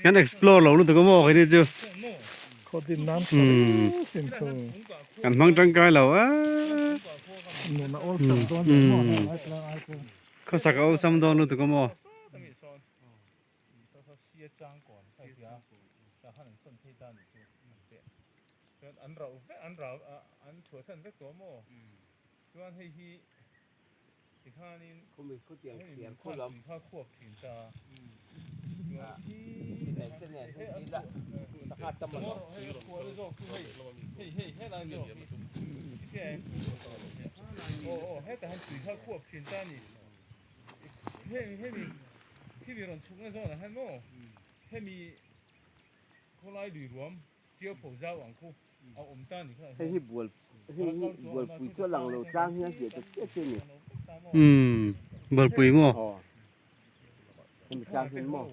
Kan explore lo lutuk a maw khi ni chu. Kan hmang tangkai lo a. Khawsak a awlsam dawn lutuk a maw. Hei hi bual hei hi bualpui chu a lang lo tlang hian hliah ta chiah chiah a ni. Umm bualpui maw? Aw hemi tlang hian maw?